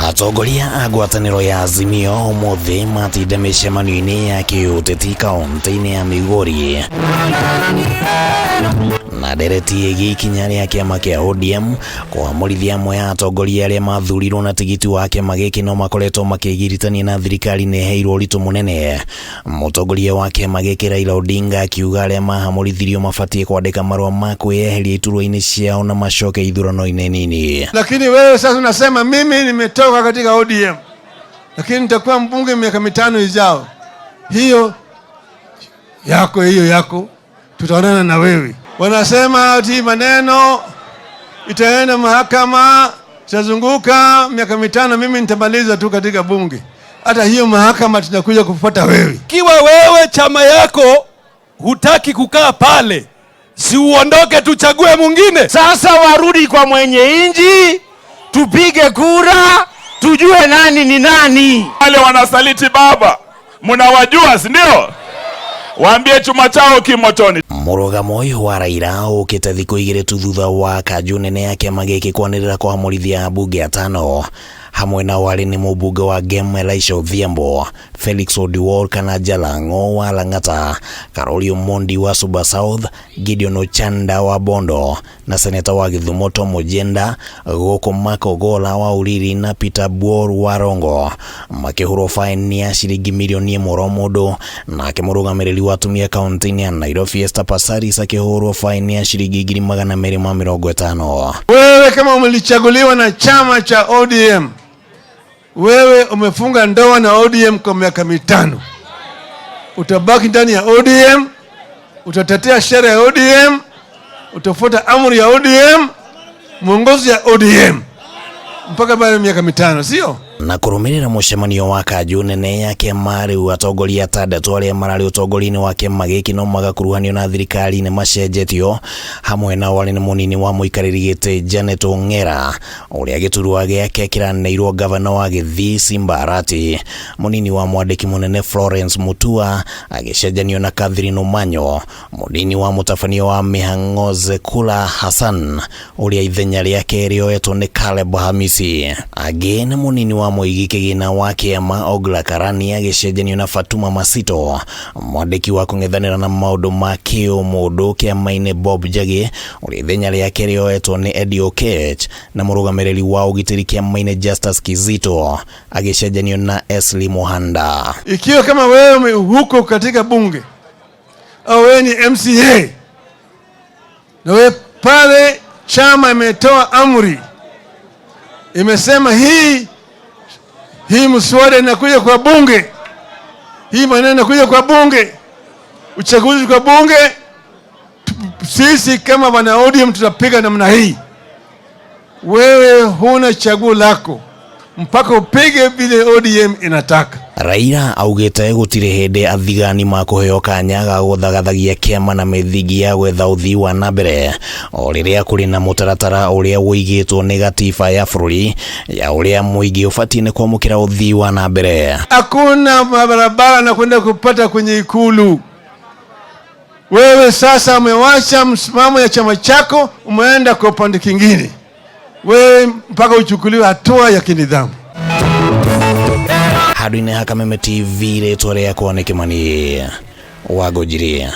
Atongoria a ngwatanĩro ya Azimio ũmũthĩ matinda mĩcemanio-inĩ ya kĩũteti kaũntĩ-inĩ ya Migori na ndereti ĩgiĩ ikinya rĩa kĩama kĩa ODM kũamũrithia amwe a atongoria arĩa mathurirwo na tigiti wa kĩama gĩkĩ no makoretwo makĩgiritania na thirikari nĩ ĩheirwo ũritũ mũnene. Mũtongoria wa kĩama gĩkĩ Raila Odinga akiuga arĩa mahamũrithirio mabatiĩ kwandĩka marũa ma kwĩyeheria iturwa-inĩ ciao na macoke ithurano-inĩ nini. Lakini wewe sasa unasema mimi nimetoka katika ODM, lakini nitakuwa mbunge miaka 5 ijao. Hiyo yako, hiyo yako, tutaonana na wewe. Wanasema ati maneno itaenda mahakama, itazunguka miaka 5, mimi nitamaliza tu katika bunge. Hata hiyo mahakama tunakuja kufuata wewe. Kiwa wewe chama yako hutaki kukaa pale, si uondoke tuchague mwingine. Sasa warudi kwa mwenye inji, tupige kura, tujue nani ni nani. Wale wanasaliti baba, mnawajua si ndio? Waambie chuma chao kimotoni. Mũrũgamo ũyũ wa Raila ũkĩte thikũ 2 tu thutha wa kanjũ nene ya kĩama gĩkĩ kwanĩrĩra kũhamũrithia ambunge 5 hamwe na warĩ nĩ mũmbunge wa Gem Elisha Odhiambo, Felix Odiwuor kana Jalang'o wa Lang'ata, Karoli Omondi wa Suba South, Gideon Ochanda wa Bondo na seneta wa Githumo Tom Ojienda, gũkũ Mark Ogolla wa Uriri na Peter Bwor wa Rongo makĩhũrwo faini ya ciringi mirioni 1 o mũndũ. Nake mũrũgamĩrĩri wa atumia kaunti-inĩ ya Nairobi Esther Passaris akĩhũrwo faini ya ciringi 250,000. Wewe kama umelichaguliwa na chama cha ODM, wewe umefunga ndoa na ODM kwa miaka 5, utabaki ndani ya ODM, utatetea sheria ya ODM, utafuata amri ya ODM, mwongozo ya ODM mpaka baada ya miaka 5, sio? Na kũrũmĩrĩra mũcemanio wa kanjũ nene ya kĩama rĩu atongoria atandatũ arĩa mararĩ ũtongoria-inĩ wa kĩama gĩkĩ no magakuruhanio na thirikari nĩ macenjetio, hamwe na warĩ nĩ mũnini wa mũikarĩri gĩtĩ Janet Ong'era ũrĩa gĩturwa gĩake kĩraneirwo gavana wa Gĩthii Simba Arati, mũnini wa mwandĩki mũnene Florence Mutua agĩcenjanio na Catherine Omanyo, mũnini wa mũtabania wa mĩhang'o Zekula Hassan ũrĩa ithenya rĩake rĩoetwo nĩ Caleb Hamisi. Angĩ nĩ mũnini wa mũigi kĩgĩna wa kĩama Ogla Karani agĩcenjanio na Fatuma Masito, mwandĩki wa kũng'ethanĩra na maũndũ ma kĩũmũndũ kĩama-inĩ Bob Njagi ũrĩa ithenya rĩake rĩoetwo nĩ Eddie Okech, na mũrũgamĩrĩri wa ũgitĩri kĩama-inĩ Justus Kizito agĩcenjanio na Esli Mohanda. Ikiwa kama wewe huko katika bunge au wewe ni MCA na wewe pale chama imetoa amri, imesema hii mswada inakuja kwa bunge, hii maneno inakuja kwa bunge, uchaguzi kwa bunge, sisi kama wana ODM tutapiga namna hii. Wewe huna chaguo lako mpaka upige vile ODM inataka. Raila augĩte gũtirĩ hĩndĩ athigani makũheo kanya ga gũthagathagia kĩama na mĩthingi ya gwetha ũthii wa na mbere o rĩrĩa kũrĩ na mũtaratara ũrĩa ũigĩtwo nĩ gatiba ya bũrũri ya ũrĩa mũingĩ ũbatiĩ nĩ kwamũkĩra ũthii wa na mbere. Hakuna mabarabara na kwenda kupata kwenye ikulu. Wewe sasa umewacha msimamo ya chama chako, umeenda kwa upande kingine. Wewe mpaka uchukuliwe hatua ya kinidhamu. Handũ-inĩ ha Kameme TV rĩtwa rĩakwa nĩ Kĩmani wa Ngũnjiri.